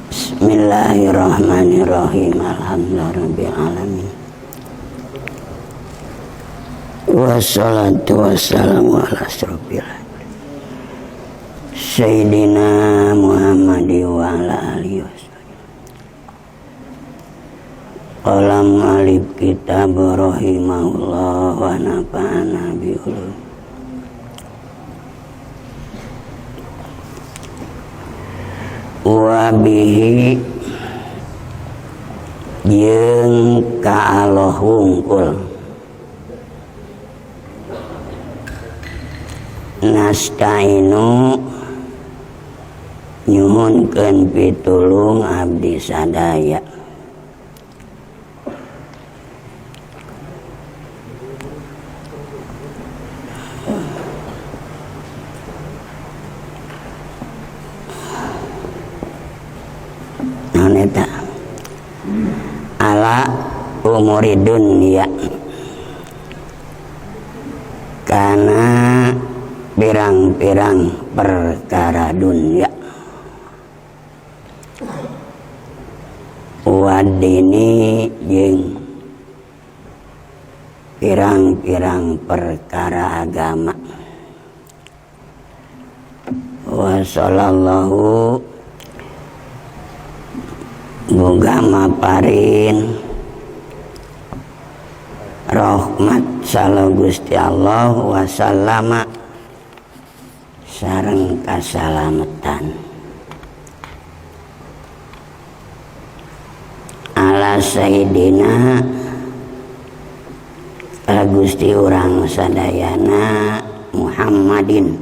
Bismillahirrahmanirrahim. Alhamdulillahirabbil alamin. Wassalatu wassalamu ala asyrofil Sayyidina Muhammad wa ala alihi wasallam. Qala mu'allif kitab rahimahullah wa nafa'ana bi ulum. Wa bihi jeung ka Allah wungkul nastainu nyuhunkeun pitulung abdi sadaya. Naon eta? Ala umuri dunya, kana pirang-pirang perkara dunya, wadini jeung pirang-pirang perkara agama. Wa sallallahu muga maparin rahmat sala Gusti Allah wa sallama sareng kasalametan ala sayyidina Gusti urang sadayana Muhammadin,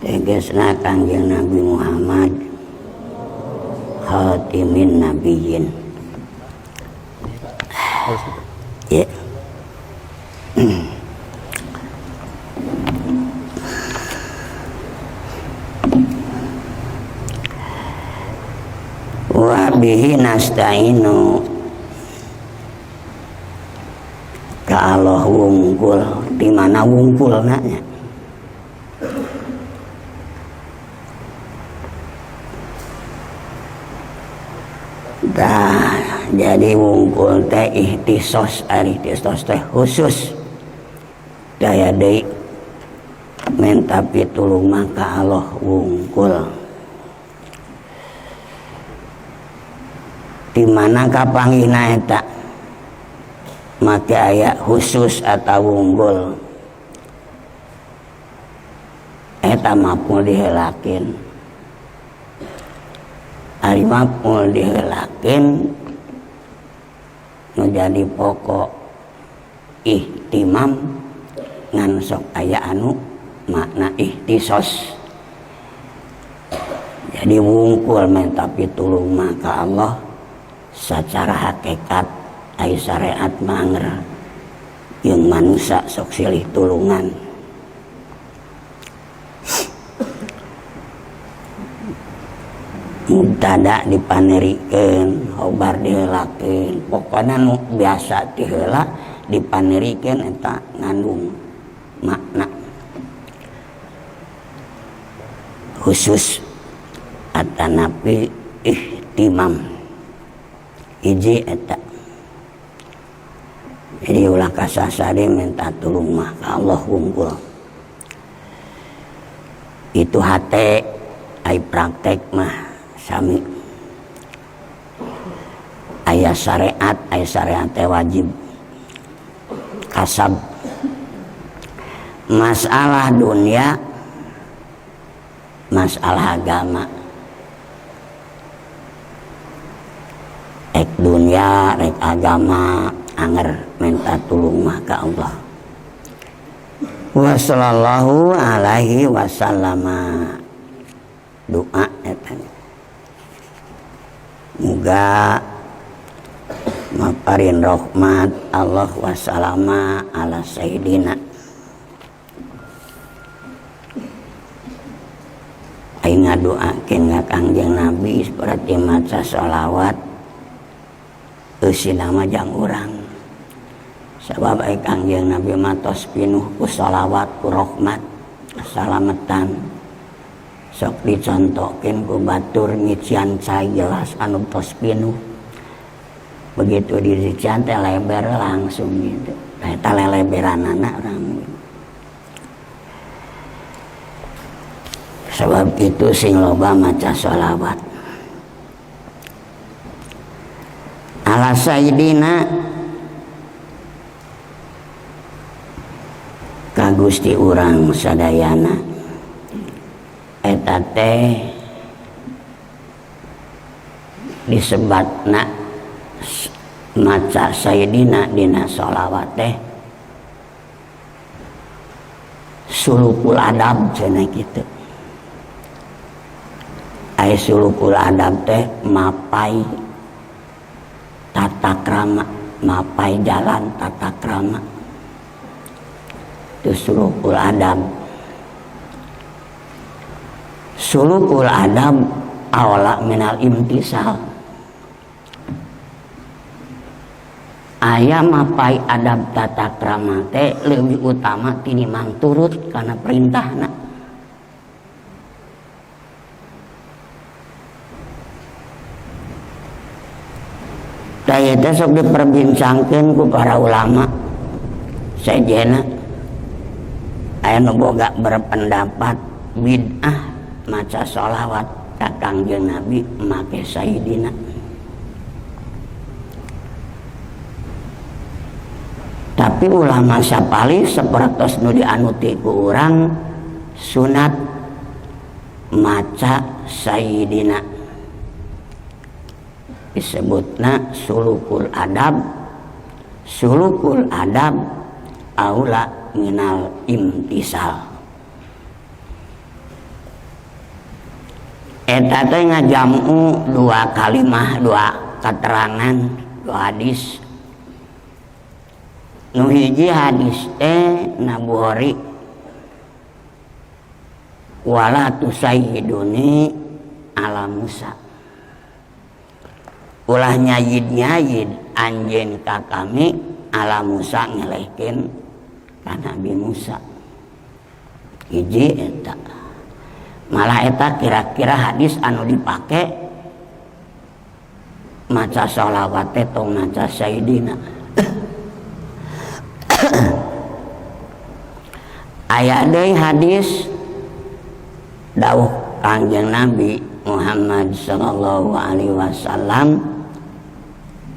tegasna Kangjeng Nabi Muhammad khatimin nabiyyin. Ya. Wa bihi nasta'inu, ka Allah wungkul. Di mana wungkul nanya? Tah, jadi wungkul teh ihtisos, ari ihtisos teh khusus. Daya deui menta pitulung mah ka Allah wungkul. Di mana kapanggihna eta? Make aya khusus atau wungkul. Eta mapul dihelakeun. Ari mapul dihelakeun nu jadi pokok ihtimam ngan sok aya anu makna ihtisos. Jadi wungkul menta pitulung mah ka Allah secara hakikat ai syariat manger jeung manusia sok silih tulungan. Mubtada dipanerikeun, khobar diheulakeun, pokona nu biasa ti heula dipanerikeun eta ngandung makna khusus atanapi ihtimam hiji eta. Jadi ulah kasasare minta tulung mah ka Allah wungkul. Itu hate ai praktek mah sami. Aya syariat, aya syariat teh wajib kasab. Masalah dunia, masalah agama. Rek dunia, rek agama, anger minta tulung mah ka Allah. Wa sallallahu alaihi wasallama. Doa eta. Muga maparin rahmat Allah wassalama ala sayyidina. Aing ngadoakeun ka Kangjeng Nabi berarti maca sholawat eusina mah jang urang. Sabab ai Kangjeng Nabi mah tos pinuh ku sholawat ku rahmat salametan. Sok dicontohkeun ku batur nyician cai gelas anu tos pinuh. Begitu dician teh leber langsung gitu. Nah, eta leleberanana urang. Sebab itu sing loba maca sholawat. Ala sayyidina ka Gusti urang sadayana eta teh disebatna maca sayyidina dina sholawat teh sulukul adab cenah kitu. Ai sulukul adab teh mapai tata krama, mapai jalan tata krama. Itu sulukul adab. Sulukul adab awala minal imtisal. Aya mapai adab tata krama teh leuwih utama tinimbang turut kana perintahna. Tah ieu teh sok diperbincangkeun ku para ulama sejenna. Aya nu boga berpendapat bid'ah maca sholawat ka Kangjeng Nabi make sayyidina. Tapi ulama sapalih sapertos nu dianuti ku urang sunat maca sayyidina. Disebutna sulukul adab. Sulukul adab aula minal imtisal. Eta teh ngajamu dua kalimah, dua keterangan, dua hadis. Nu hiji hadis teh Nabuhori wala tusayyiduni ala Musa. Ulah nyayid-nyayid anjeun ka kami ala Musa ngelehkeun ka Nabi Musa. Hiji eta. Malah eta kira-kira hadis anu dipake maca sholawat teh tong maca sayyidina. Aya deui hadis dawuh Kangjeng Nabi Muhammad sallallahu alaihi wasallam,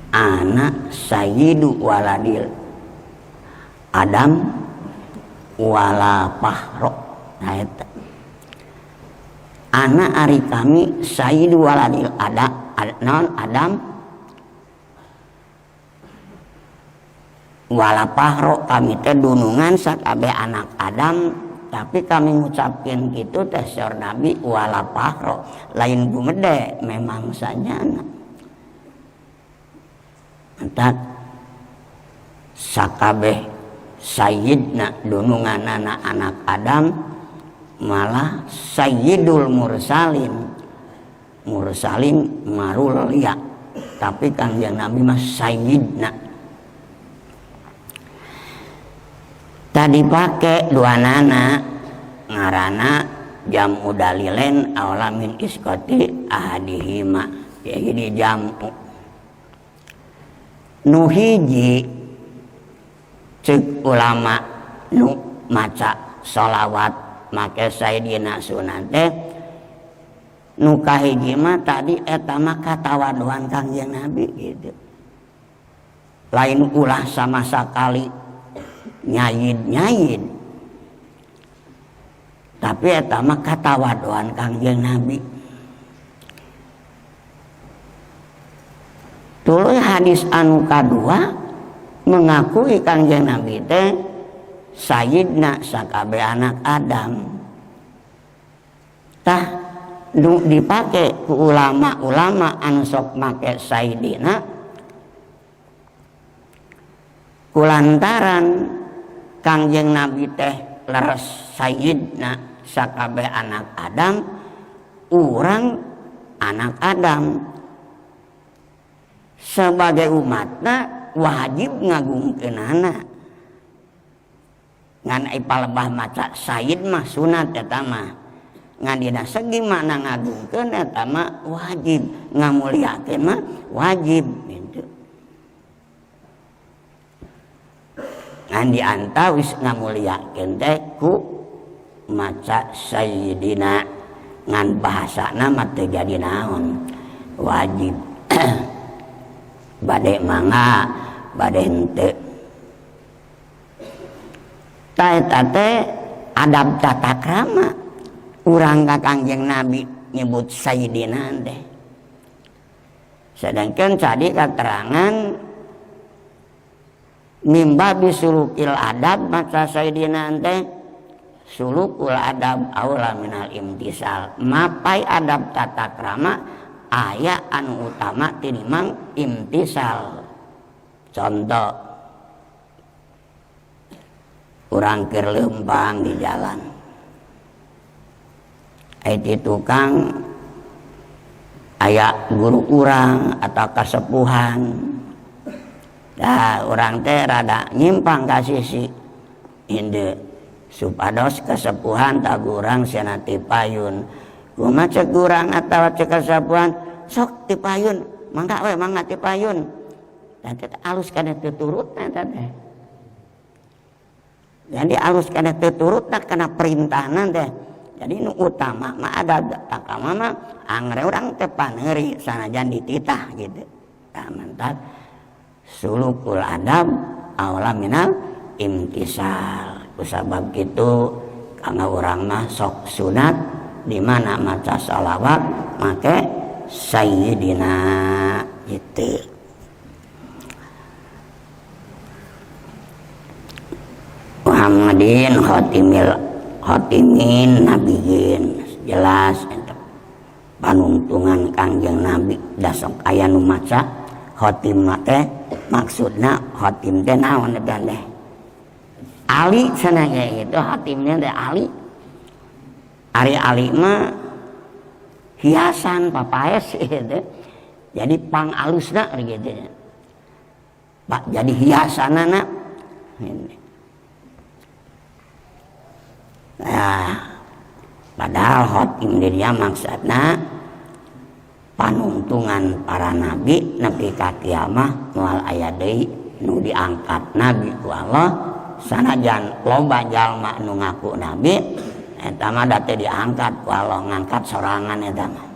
ana sayyidu waladil Adam wala fahro. Nah eta ana ari kami sayyidu waladil Adam, non Adam wala fahro, kami teh dunungan sakabeh anak Adam, tapi kami ngucapkeun kitu teh saur Nabi wala fahro, lain gumede memang sajana. Entak sakabeh sayyidna dununganana anak Adam, malah sayyidul mursalin, mursalin marulia, tapi Kangjeng Nabi mah sayyidna. Tadi pake dua nana ngarana jamu dalilen awla min iskoti ahadihima, jadi jamu nu hiji cek ulama nu maca sholawat make sayyidina sunat teh nu kahiji mah tadi eta mah katawaduan Kangjeng Nabi gitu, lain ulah sama sekali nyayid-nyayid, tapi eta mah katawaduan Kangjeng Nabi. Tuluy hadis anu kadua mengakui Kangjeng Nabi teh sayyidna sakabeh anak Adam. Tah nu dipake ku ulama-ulama anu sok make sayyidina kulantaran Kangjeng Nabi teh leres sayyidna sakabeh anak Adam, urang anak Adam sebagai umatna wajib ngagungkeunana. Ngan ai palebah maca sayyid mah sunat eta mah. Ngan dina segi makna ngagungkeun eta mah wajib, ngamuliakeun mah wajib gitu. Ngan diantawis ngamuliakeun teh ku maca sayyidina, ngan bahasana mah teu jadi naon wajib. Bade mangga bade henteu. Ta eta teh adab tata krama urang ka Kangjeng Nabi nyebut sayyidina teh. Sedangkan tadi keterangan mimba bisulukil adab maca sayyidina teh sulukul adab aula minal imtisal. Mapai adab tata krama aya anu utama tinimbang imtisal. Contoh urang keur leumpang di jalan, aya di tukang aya guru urang atau kasepuhan. Dah urang teh rada nyimpang ka sisi hinde supados kasepuhan tah urang cenah ti payun. Kumaha cek urang atawa cek kasepuhan sok ti payun, mangga we mangga ti payun. Da teh alus kana teu turutna eta teh. Jadi alus kana teu turutna kana perintahna teh. Jadi nu utama mah ada takama mah angre urang teh paneuri sanajan dititah gitu. Tah mantap sulukul adab aula minal imtisal. Kusabab kitu kanggo urang mah sok sunat di mana maca shalawat make sayyidina gitu. Muhammadin khatimil khatimin nabiyyin, jelas eta panungtungan Kangjeng Nabi da sok aya nu maca khatim teh maksudna khatim teh naon eta teh ali cenah ge itu khatimnya teh ali. Ari ali mah hiasan papaes gitu. Jadi pang alusna gitu. Pak jadi hiasanana. Nah, padahal khatim dirinya maksudna panungtungan para nabi nepi ka kiamah moal aya deui nu diangkat nabi ku Allah sanajan loba jalma nu ngaku nabi eta mah da teu diangkat ku Allah, ngangkat sorangan eta mah.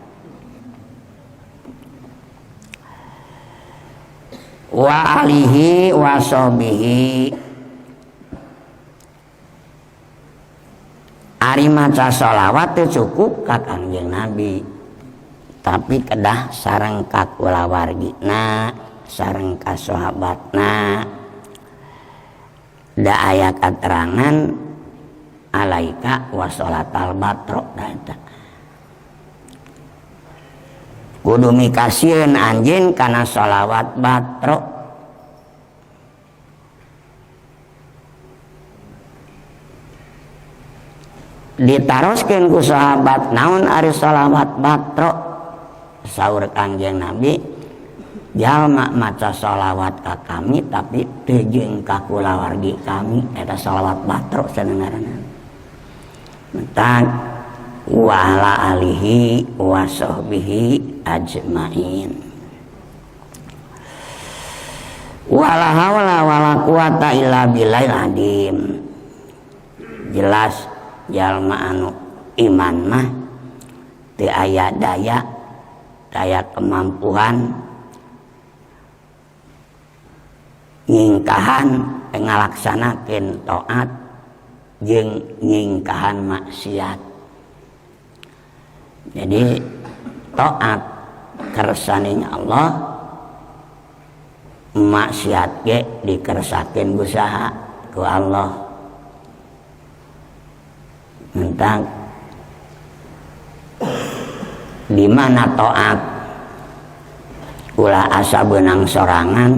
Wa alihi wa sahbihi. Ari maca sholawat teu cukup ka Kangjeng Nabi, tapi kedah sareng ka kulawargina, sareng ka sahabatna. Da aya katerangan alaika wa sholatal batro da eta. Kudu mikasieun anjeun kana sholawat batro. Ditaroskeun ku sahabat naon ari sholawat batro? Saur Kangjeng Nabi, jalma maca sholawat ka kami tapi teu jeung ka kulawargi kami, eta sholawat batro cenah ngaranna. Mentak wa ala alihi wa sahbihi ajmain. Wala haula wala quwata illa billahil azim. Jelas jalma anu iman mah teu aya daya, daya kemampuan nyingkahan ngalaksanakeun taat jeung nyingkahan maksiat. Jadi taat kersaning Allah, maksiat ge dikersakeun ku saha? Ku Allah. Tentang di mana taat ulah asa beunang sorangan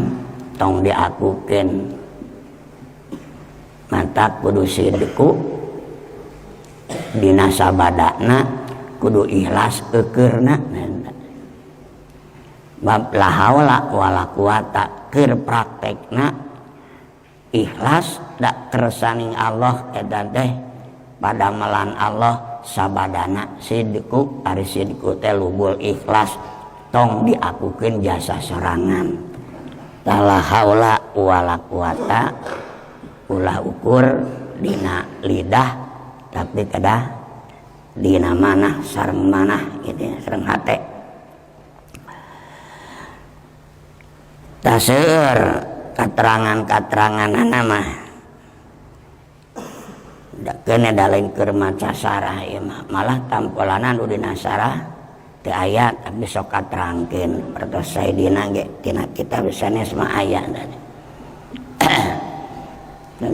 tong diakukeun, mata kudu sideku dina sabadana kudu ikhlas eukeurna. Bab la haula wala quwata keur praktekna ikhlas da kersaning Allah eta teh padamelan Allah sabadana sidku ari sidku teh lubul ikhlas tong diakukeun jasa sorangan la haula wala quwata ulah ukur dina lidah tapi kedah dina manah sareng manah gitu sareng hate taseur katerangan-kateranganana mah da keun da lain keur maca sarah ieu mah malah tampolanan nu dina sarah teu aya tapi sok katerangkeun pertos saidina ge tina kitab sanes mah aya dan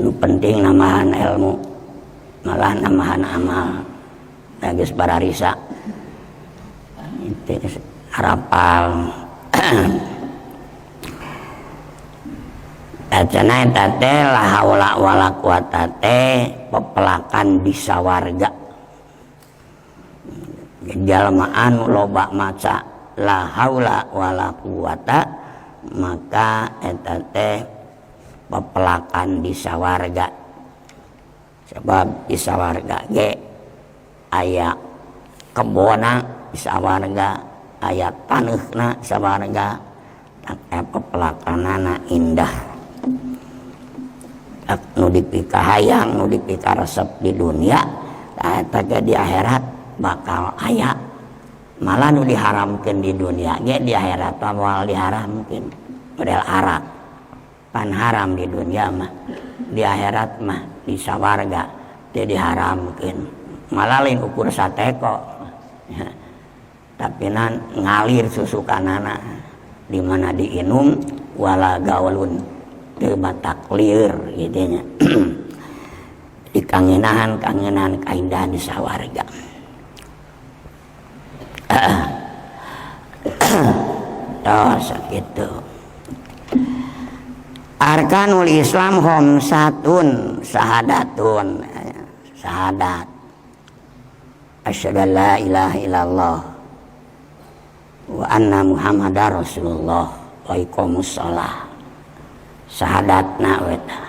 nu penting nambahan ilmu malah nambahan amal geus bararisa itu harapal cenah eta teh la haula wala quwata teh pepelakan di sawarga jalma anu loba maca la haula wala quwata maka eta teh pepelakan di sawarga sebab di sawarga ge aya kebona di sawarga aya taneuhna sawarga tak pepelakanana indah tak nu dipikahayang nu dipikaresep di dunia eta ge di akhirat bakal aya malah nu diharamkeun di dunia ge di akhirat moal diharamkeun model arak pan haram di dunia mah di akhirat mah di sawarga teu diharamkeun malah lain ukur sateko tapi nan ngalir susukanana di mana diinum wala gaulun teu batak lieur kitu nya dikangenahan kangenahan kaindahan di sawarga toh sakitu arkanul Islam khamsatun syahadatun syahadat asyhadu an la ilaha illallah wa anna Muhammadar Rasulullah wa iqamus shalah syahadatna we tah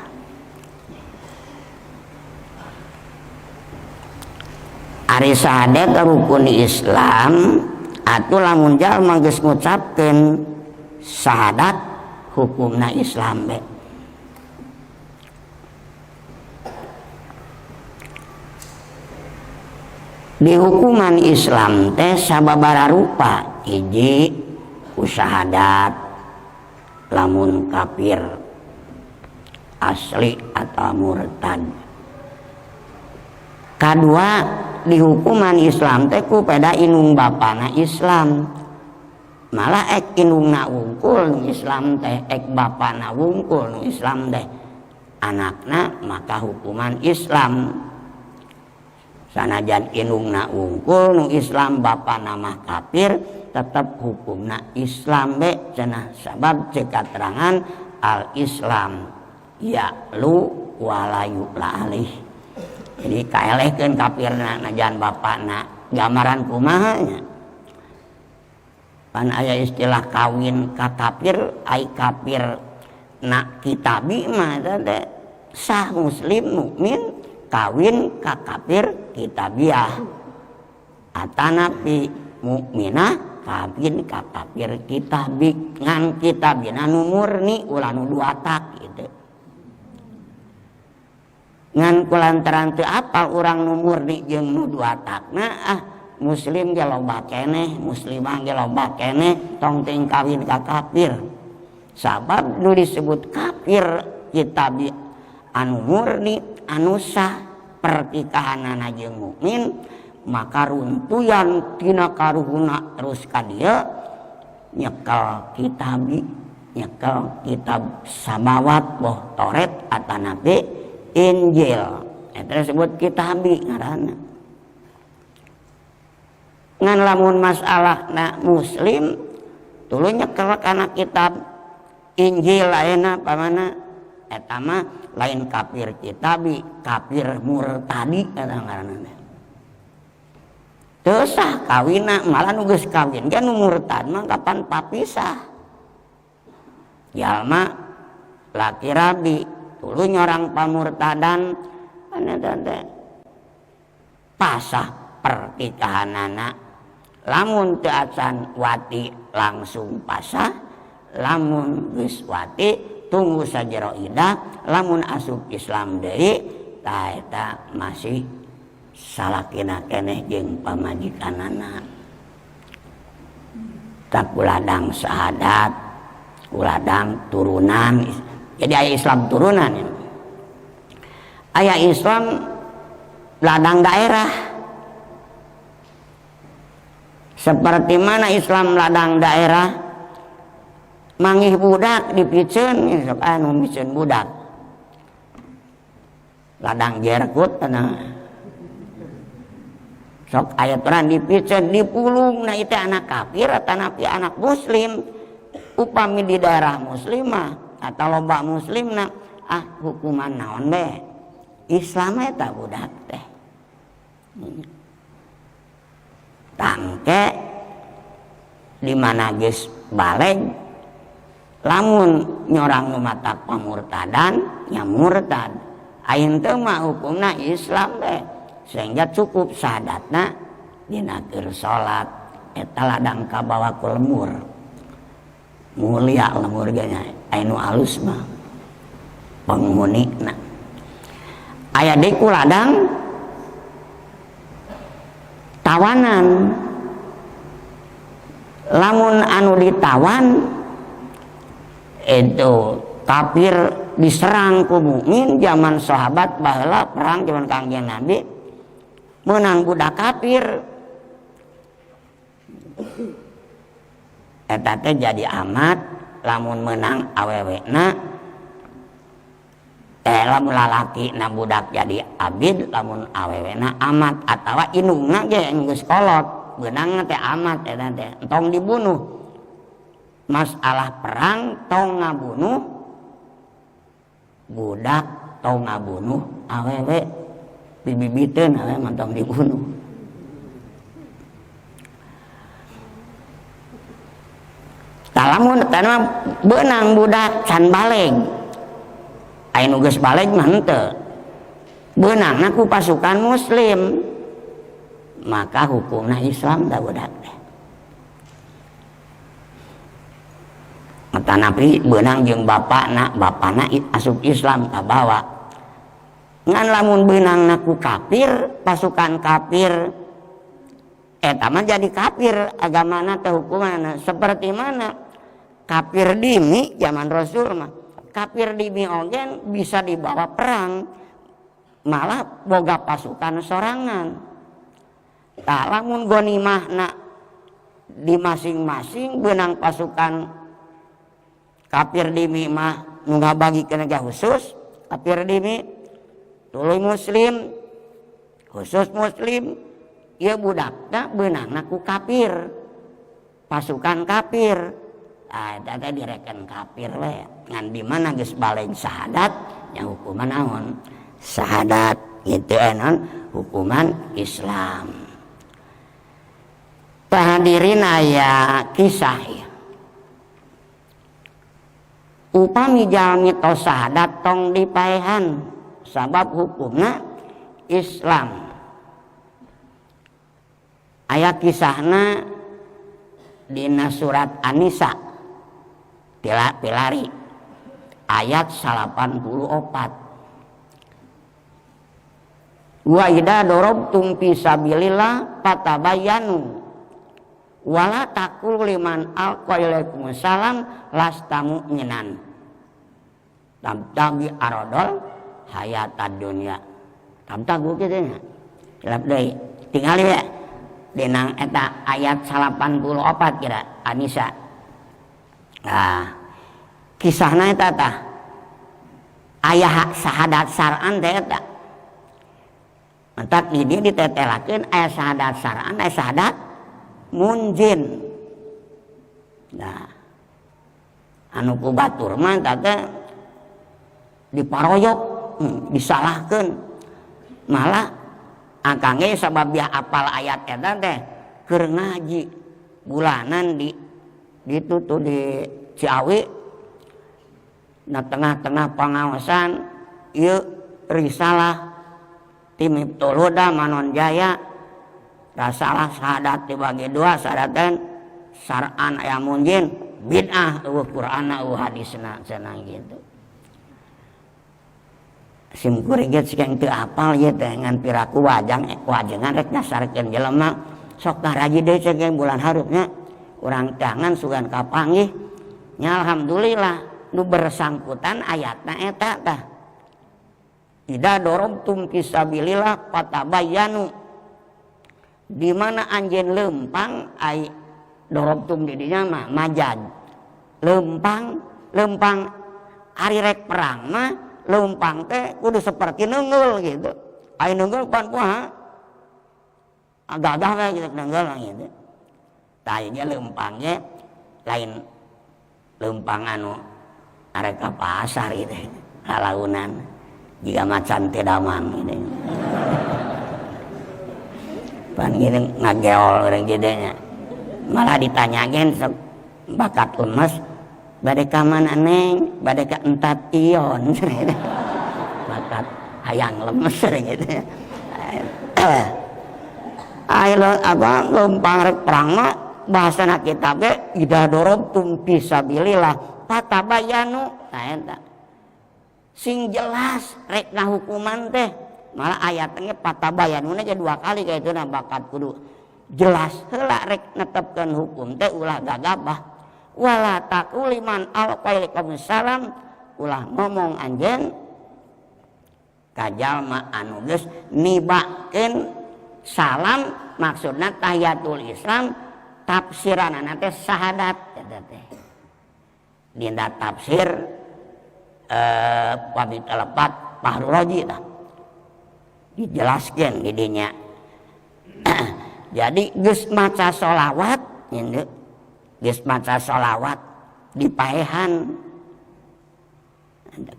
ari syahadat rukun Islam atuh lamun jalma geus ngucapkeun syahadat hukumna Islam be di hukuman Islam teh sababaraha rupa hiji syahadat lamun kafir asli atau murtad kadua di hukuman Islam teh ku peda indung bapana Islam malah ek indungna wungkul nu Islam teh ek bapana wungkul nu Islam teh anakna maka hukuman Islam sanajan indungna wungkul nu Islam bapana mah kafir tetep hukumna Islam be cenah sabab ceuk katerangan al Islam ya lu wala yu'la alih jadi kaelehkeun kafirna najan bapana gambaran kumaha nya pan aya istilah kawin ka kafir ai kafir na kitabi mah eta teh sah muslim mukmin kawin ka kafir kitabiah atanapi mukminah kawin ka kafir kitabi ngan kitabina nu murni ulah nu dua tak gitu ngan kulantaran teu apal urang nu murni jeung nu dua takna ah muslim ge loba keneh muslimah ge loba keneh tong teuing kawin ka kafir sabab nu disebut kafir kitabi anu murni anu sah pertikahanana jeung mukmin maka runtuyan tina karuhuna terus ka dieu nyekel kitabi nyekel kitab samawat boh Taurat atanapi Injil eta disebut kitabi ngaranna ngan lamun masalahna muslim tuluy nyekel kana kitab Injil ayeuna pamana eta mah lain kafir kitabi kafir murtadi eta ngaranna teu sah kawinna malah nu geus kawin ge nu murtad mah kapan papisah jalma laki rabi tuluy nyorang pamurtadan anu teh pasah Pertikahanana lamun teu acan wati langsung pasah, lamun geus wati tunggu sajero idah, lamun asup Islam deui tah eta masih salakina keneh jeung pamajikanana. Tak kuladang syahadat, kuladang turunan. Jadi aya Islam turunan ya. Aya Islam ladang daerah. Seperti mana Islam ladang daerah, mangih budak dipiceun, sok anu miceun budak. Ladang jerkut tanah. Sok aya turan dipiceun, dipulung, nah itu anak kafir atanapi anak muslim. Upami di daerah muslimah atau loba muslimna, ah hukuman naon be? Islam eta budak teh. Tangke di mana geus baleg lamun nyorang nu matak pamurtadan nya murtad. Ayeuna teu mah hukumna Islam be, sehingga cukup syahadatna dina keur salat eta ladang kabawa ku lemur. Mulia lemur ge nya, aya nu alus mah penghunina. Aya deui ku ladang tawanan. Lamun anu ditawan itu kafir diserang ku mukmin zaman sahabat baheula perang zaman Kangjeng Nabi menang budak kafir eta teh jadi amat lamun menang awewena lamun lalaki na budak jadi abid lamun awewena amat atawa indungna ge geus kolot beunangna teh amat eta teh entong dibunuh. Masalah perang tong ngabunuh budak tong ngabunuh awewe bibibiteun awewe mah tong dibunuh. Talamun tanah beunang budak can baleg aya nu geus baleg mah henteu beunangna ku pasukan muslim maka hukumna Islam da budak teh. Tanapi beunang jeung bapakna, bapakna asup Islam kabawa. Ngan lamun beunangna ku kafir, pasukan kafir eta mah jadi kafir agamana teh hukumanna. Seperti mana kafir dimi zaman Rasul mah. Kafir dimi oge bisa dibawa perang, malah boga pasukan sorangan. Tah lamun ghanimahna di masing-masing beunang pasukan kafir dimi mah nu ngabagikeun ge khusus kafir dimi tuluy muslim khusus muslim ieu budakna beunangna ku kafir pasukan kafir. Ah eta teh direken kafir we ngan di mana geus baleg syahadat nya hukuman naon syahadat kitu naon hukuman Islam. Hadirin aya kisah ya. Upami jalmi tos syahadat tong dipaehan sabab hukumna Islam. Aya kisahna dina surat An-Nisa pilari ayat 84. Wa idza darabtum fi sabilillah fatabayyanu wala taqulu liman alqa ilaikum salam lasta mu'minan tabtagi aradol hayatad dunya. Tabtagu kitu nya. Cilap deui. Tingali we dina eta ayat 84 kira An-Nisa. Nah, kisahna eta tah aya syahadat syar'an teh eta. Entak di dieu ditetelakeun aya syahadat syar'an, aya syahadat munjin. Nah, anu ku batur mah eta teh diparoyok, disalahkeun. Malah akang ge sabab dia apal ayat eta teh keur ngaji bulanan di ditu tuh di Ciawi. Na tengah-tengah pangaosan ieu risalah ti Miftahul Huda Manon Jaya Rasalah syahadat dibagi dua, syahadaten syar'an aya munjin bid'ah eueuh Qur'anna eueuh hadisna cenah gitu. Sim kuring ge cik teu apal ieu teh ngan piraku wajang wajengan rek nyasarkeun jelema sok ngaraji deui cek bulan harupnya urang tangan sugan kapanggih nya alhamdulillah nu bersangkutan ayatna eta tah. Ida dorobtum fisabilillah fatabayyanu, di mana anjeun lempang ai dorobtum di dinya mah majaz lempang lempang ari rek perang mah lempang teh kudu seperti neungeul gitu. Ai neungeul pan kumaha gagah we gitu neungeul gitu. Tah ieu lempang ge lain lempang anu arek ka pasar gitu halaunan jika macan teh damang gitu. Pan gini ngageol urang jadinya. Malah ditanyakeun sok bakat lemes bade ka mana neng, bade ka entat ion. Bakat hayang lemes gitu. Ayo apa lempang rek perang mah bahasana kitab ge ida dorobtum fisabilillah fatabayyanu. Nah eta sing jelas rek ngahukuman teh malah ayatnya fatabayyanu aja dua kali kayak itu nah bakat kudu jelas heula rek netepkeun hukum teh ulah gagabah wala taquliman alqa ilaikum salam ulah ngomong anjeun ka jalma anu geus nibakeun salam maksudna tahiyatul Islam tafsiranana teh syahadat eta teh dina tafsir pamit telepat Fahrul Razi tah dijelaskeun di dinya. Jadi geus maca sholawat ieu geus maca sholawat dipaehan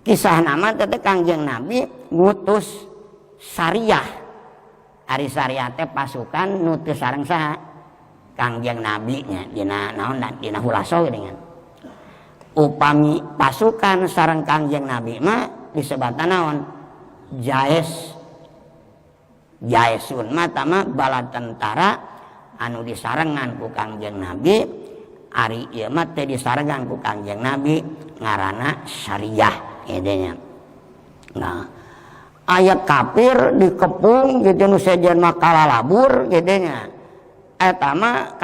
kisah nama teh Kangjeng Nabi ngutus syariah. Ari syariah teh pasukan nu teu sareng saha Kangjeng Nabi nya dina naon dina hulaso geuningan. Upami pasukan sareng Kangjeng Nabi mah disebutna naon? Jaes. Jaesun mah tama bala tentara anu disarengan ku Kangjeng Nabi. Ari ieu mah teh disarengan ku Kangjeng Nabi ngaranna syariah ieu nya. Nah, aya kafir dikepung gitu nu sejen mah kalalabur gitu nya. Eta mah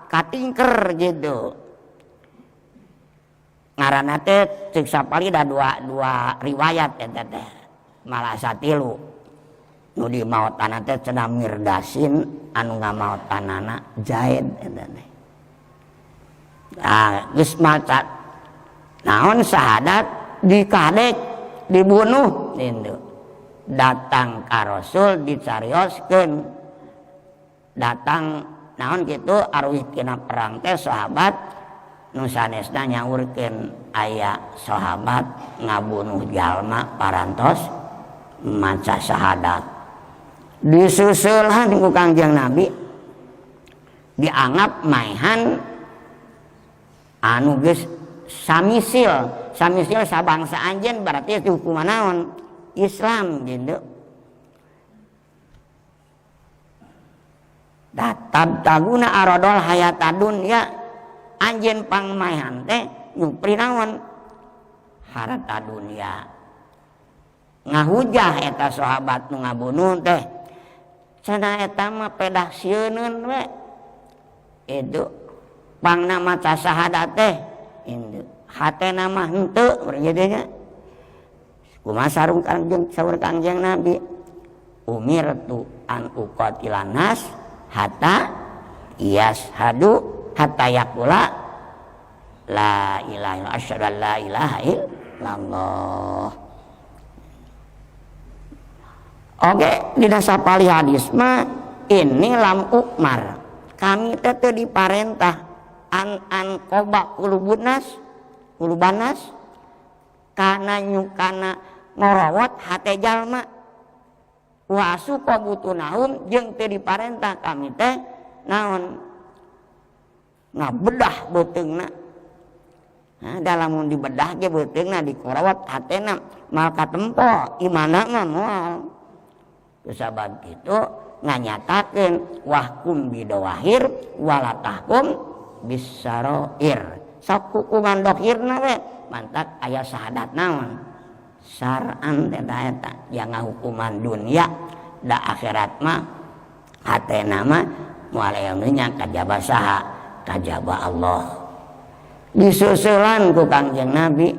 katingker gitu. Ngaranna teh ceuk sapalida dua riwayat eta teh. Malah satilu. Nu dimaotanna teh cenah Mirdasin anu ngamaotanana Zaid eta teh. Nah, geus maca naon syahadat dikadek dibunuh gitu. Datang ka Rasul dicarioskeun. Datang naon kitu arwih tina perang teh sahabat nu sanesna nyaurkeun aya sahabat ngabunuh jalma parantos maca syahadat. Disusulan ku Kangjeng Nabi dianggap maehan anu geus samisil, samisil sabangsa anjeun berarti hukuman naon? Islam gitu. Tab taguna aradol hayata dunya anjeun pangmaehan teh nyupri naon? Harta dunia. Ngahujah eta sahabat nu ngabunuh teh. Cenah eta mah pedah sieuneun we. Itu pangna maca syahadat teh indu. Hatena mah henteu berarti nya. Kumaha sarung Kangjeng saur Kangjeng Nabi? Umirtu an uqatilan nas hatta yashhadu hatta yaqula la ilaha illallah asyhadu an la ilaha illallah. Oke, dina sapali hadis mah ini lam ukmar. Kami teh teu diparentah an qoba qulubunas qulubanas kana nyukana ngorowot hate jalma wasu qabutunahum jeung teu diparentah kami teh naon ngabedah beuteungna. Nah, dalam mun dibedah ge beuteungna dikorowot hatena mal katempo imana mah moal. Kusabab kitu nganyatakeun wahkum bidawahir wala tahkum bisaroir. Sok hukuman dohirna we mantak aya syahadat naon syar'an teh eta yang ngahukuman dunia da akhirat mah hatena mah moal nya kajaba saha kajaba Allah. Disusulan ku Kangjeng Nabi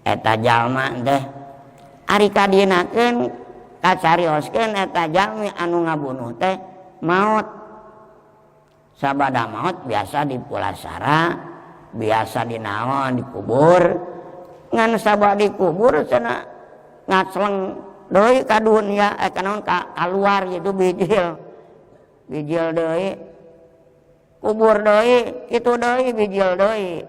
eta jalma teh ari kadienakeun kacarioskeun eta jalmi anu ngabunuh teh maot. Sabada maot biasa dipulasara, biasa dinaon dikubur. Ngan sabada dikubur cenah ngacleng deui ka dunia kanaon ka kaluar gitu bijil. Bijil deui kubur deui kitu deui bijil deui.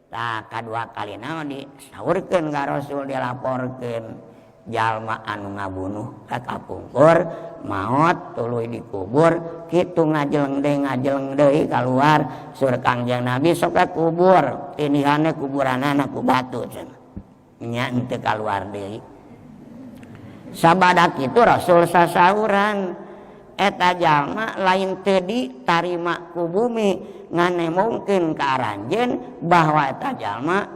Tah kadua kalina disaurkeun ka Rasul dilaporkeun jalma anu ngabunuh ka kapungkur maot tuluy dikubur kitu ngajeleng deui kaluar sur Kangjeng Nabi sok ka kubur tinihane kuburanana ku batu cenah nya henteu kaluar deui. Sabada kitu Rasul sasauran eta jalma lain teu ditarima ku bumi ngan mungkin ka aranjeun bahwa eta jalma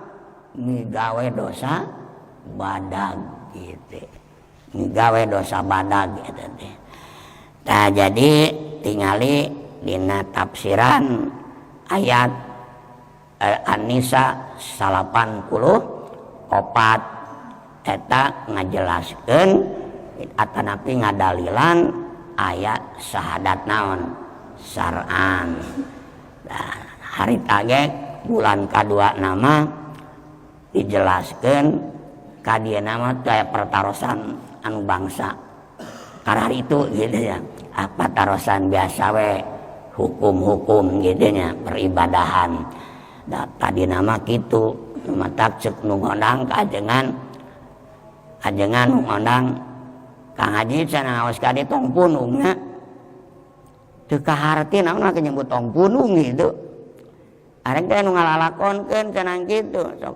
migawe dosa badag gitu. Migawe dosa badag eta teh. Tah jadi tingali dina tafsiran ayat An-Nisa 84 eta ngajelaskeun atanapi ngadalilan ayat syahadat naon syar'an. Nah, hari tage bulan kadua nama dijelaskeun kadieuna mah teh pertarosan anu bangsa karar itu gitu ya. Apa tarosan biasa we hukum-hukum gitu nya peribadahan. Da tadi nama kitu matak ceuk nu ngondang ka ajengan ajengan nu ngondang Kang Haji cenah ngaos ka dieu tong punungna. Teu kaharti naon mah nyebut tong punung gitu. Arek teh nu ngalalakonkeun cenah kitu sok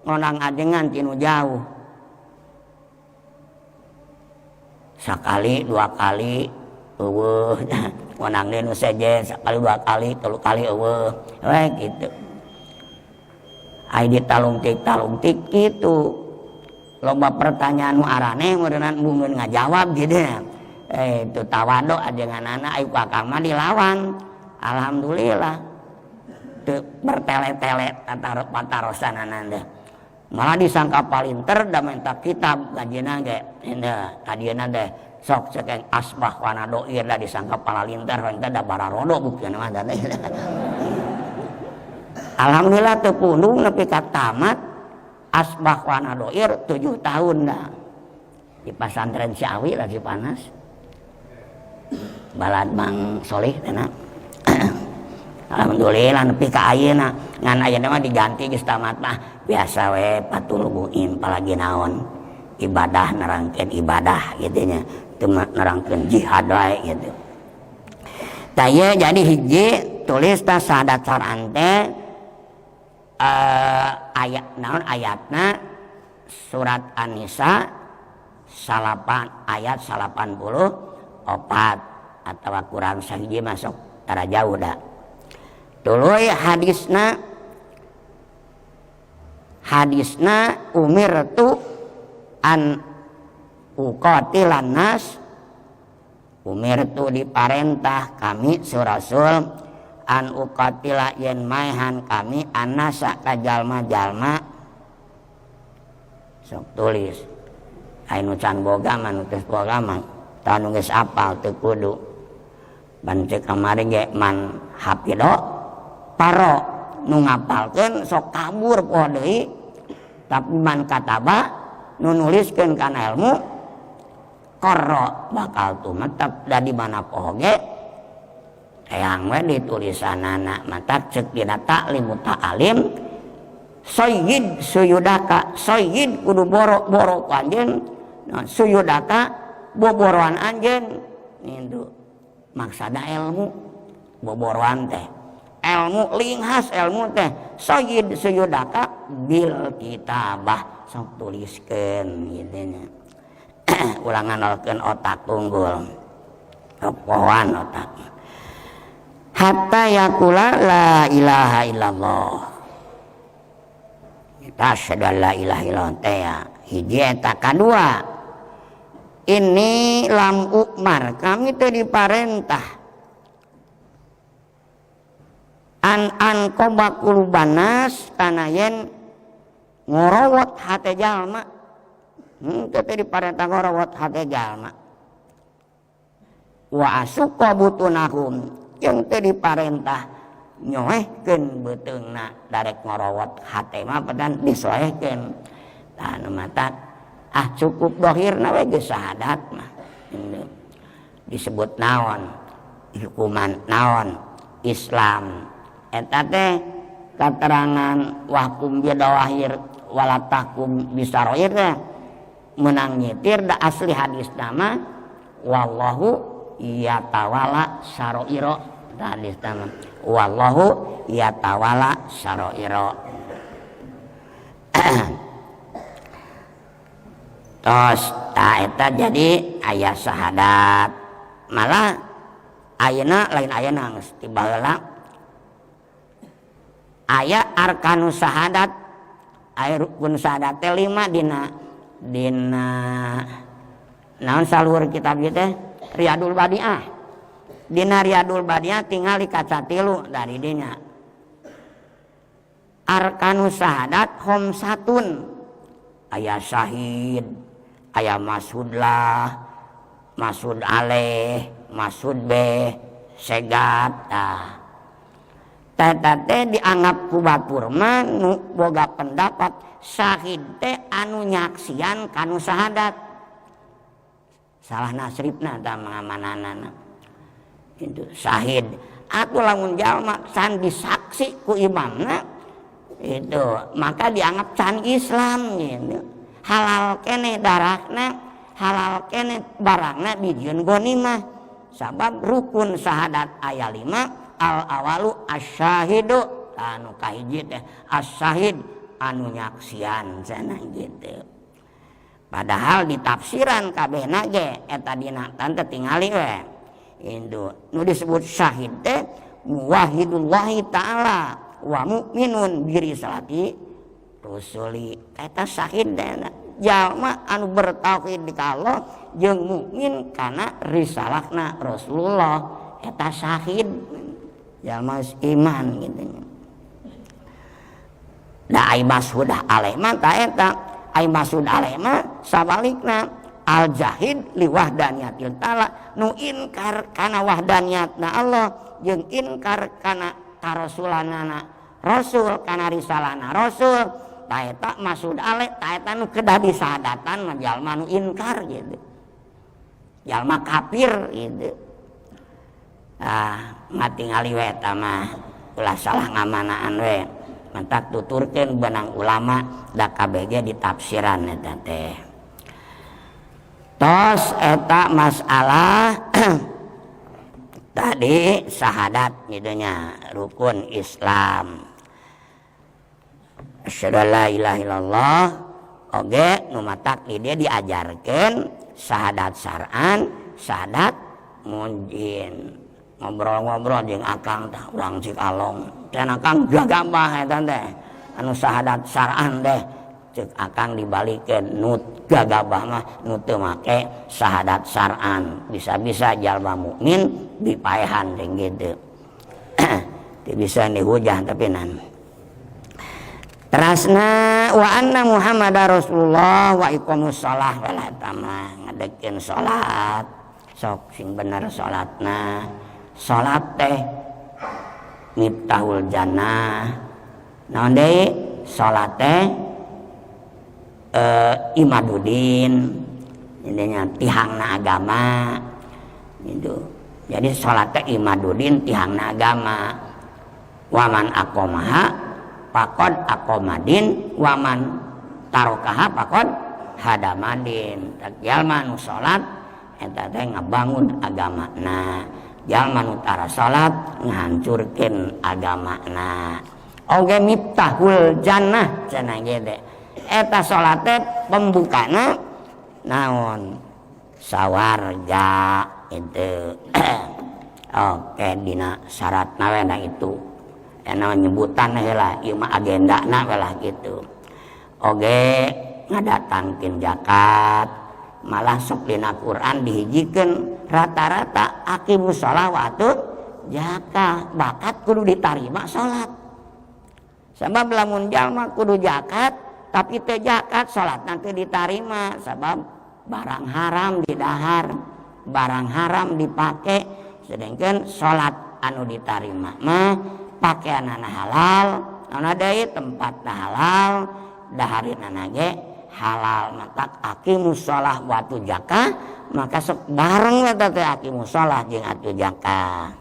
ngondang ajengan ti nu jauh. Sakali dua kali eueuh ngondang deui nu sejen sakali dua kali tilu kali eueuh we kitu. Ai ditalungtik-talungtik kitu. Loba pertanyaan nu araneh meureunnan bungeun ngajawab gitu ya. Itu tawadu ajenganana ayu kakang mah dilawan. Alhamdulillah. Teu bertele-tele patarosanana teh. Malah disangka palinter da minta kitab gajina ge. Henteu kadieuna teh sok cekeng asbah wana doir da disangka palalinter teh da bararodo buktina mah teh. Alhamdulillah teu pundung nepi ka tamat asbah wana doir 7 tahun dah. Di pasantren Ciawi lagi panas. Balad Mang Soleh teh. Alhamdulillah nepi ka ayeuna ngan ayeuna mah diganti geus tamat mah biasa we patul muin palagi naon ibadah nerangkeun ibadah kitu nya teu nerangkeun jihad wae kitu. Tah ieu jadi hiji tulis tah syahadat syar'an teh ayat naon ayatna surat An-Nisa 8 ayat 84 atawa kurang sahiji masuk tara jauh da. Tuluy hadisna hadisna umirtu an uqatilan nas umirtu diparentah kami surasul an uqatila yen maehan kami annasa ka jalma-jalma sok tulis aya nu can boga mah nu geus boga mah tah nu geus apal teu kudu ban cek kamari ge man hafido paro nu ngapalkeun sok kabur poho deui tapi man kataba nu nuliskeun kana ilmu korro bakal tumetep da di mana poho ge hayang we ditulisanana matak ceuk dina taklim ta'alim sayyid suyudaka sayyid kudu boro-boro ku anjeun suyudaka boboroan anjeun nindu maksada ilmu boboroan teh ilmu linghas ilmu teh sayyid suyudaka bil kitabah sok tuliskeun gitu nya. Ulah ngandalkeun otak unggul. Pohoan otak. Hatta yaqula la ilaha illallah. Kita asyhadu an la ilaha illallah teh ya. Hiji eta kadua. Ini lam ukmar, kami teh diparentah an an qobakulubanas kana yen ngorowot hate jalma. Teh diparentah ngorowot hate jalma. Wa asuqa butunahum, jeung teh diparentah nyoehkeun beuteungna darek ngorowot hate mah padan disoehkeun. Tah nu matak ah cukup dohirna we geus syahadat mah. Disebut naon? Hukuman naon? Islam. Eta teh katerangan wahkum bidawahir wala tahkum bisaroir teh menang nyitir da asli hadis nama wallahu yatawala saroiro. Da hadis nama wallahu yatawala saroiro. Tos ta eta jadi aya syahadat. Malah ayeuna lain ayeuna geus ti baheula aya arkanu syahadat. Aya rukun syahadat teh 5 dina dina naon saluhur kitab ieu teh Riyadul Badiah. Dina Riyadul Badiah tingali kaca 3 dari dinya. Arkanu syahadat khamsatun. Aya syahid, aya masyhudlah, masyhud alaih, masyhud beh, segat. Tah. Eta teh dianggap ku batur mah nu boga pendapat syahid teh anu nyaksian kanu syahadat. Salah nasribna tah mangamananana. Itu syahid. Atuh lamun jalma can disaksi ku imamna itu maka dianggap can Islam gitu. Halal keneh darahna, halal keneh barangna dijieun ghanimah. Sabab rukun syahadat aya 5, al awalu asyahidu, anu kahiji teh asyahid anu nyaksian cenah gitu. Padahal ditafsiran kabehna ge eta dina tante tingali we. Itu nu disebut syahid teh muwahidullahi taala wa mu'minun birisalati rusuli. Eta syahid teh jalma anu bertauhid ka Allah jeung mukmin kana risalahna Rasulullah, eta syahid jalma iman gitu. Da ai masyhud alaih mah ta eta ai masyhud alaih mah sabalikna al jahid li wahdaniyatil taala, nu inkar kana wahdaniyatna Allah jeung inkar kana karasulanana rasul kana risalahna rasul, ta eta masyhud alaih, ta eta nu kedah disahadatan mah jalma nu inkar gitu, jalma kafir gitu. Ah ngatingali we eta mah ulah salah ngamanaan we, mantak tuturkeun benang ulama da kabeh ditafsiran eta teh. Tos eta masalah tadi syahadat gitunya rukun Islam. Asyhadu an la ilaha illallah oge nu matak di dia diajarkeun syahadat syar'an, syahadat mujin. Ngobrol-ngobrol jeung akang tah urang Cikalong. Cenah akang gagabah eta teh anu syahadat syar'an teh ceuk akang dibalikeun nu gagabah mah nu teu make syahadat syar'an. Bisa-bisa jalma mukmin dipaehan jeung kitu. Teu bisa dihujah tapi nan. Terasna wa anna Muhammadar Rasulullah wa iqamus shalah wala tama ngadekeun salat. Sok sing bener salatna. Salat teh miftahul jannah. Naon deui? Salat teh imadudin, intinya tihangna agama gitu. Jadi salat teh imadudin tihangna agama. Waman aqamaha faqad aqamadin, waman tarokaha faqad hadamadin. Jalma nu salat eta teh ngabangun agamana. Jalma nu tara salat ngahancurkeun agamana. Oge miftahul jannah cenah ge teh. Eta salat teh pembukana Naon sawarga itu. Oke, dina syarat we itu enak nyebutan heula, ieu mah agendana we lah gitu. Oge ngadatangkeun zakat, malah sok dina Quran dihijikeun rata-rata aqimus shalah wa zakat, bakat kudu ditarima salat. Sebab lamun jalma kudu zakat tapi teu zakat, salat nanti ditarima, sebab barang haram didahar, barang haram dipake. Sedangkan salat anu ditarima mah pakaian halal, anu deui tempat halal, dahareunana ge halal. Matak aqimus shalah wa zakah, maka sok bareng eta teh aqimus shalah jeung atu zakah.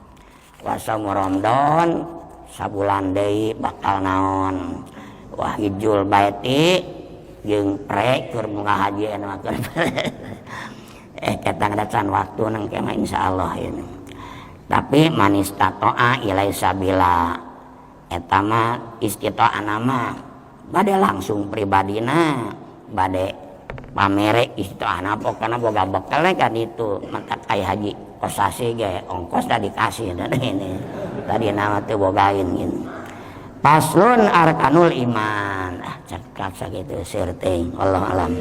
Puasa Ramadan sabulan deui bakal naon, wa hijjul baiti jeung pre keur munggah haji anu keur ketang can waktu nang mah, insyaallah ini. Tapi manistatoa ilaihi sabila, eta mah istitoah mah bade langsung pribadina, bade pamere istitoah, pokokna boga bekal kan itu. Matak aya haji kosasi ge ongkos dah dikasih dan ini tadi nama teu bogain gitu. Faslun arkanul iman. Ah, cekap sakitu, seueur teuing, wallahu alam.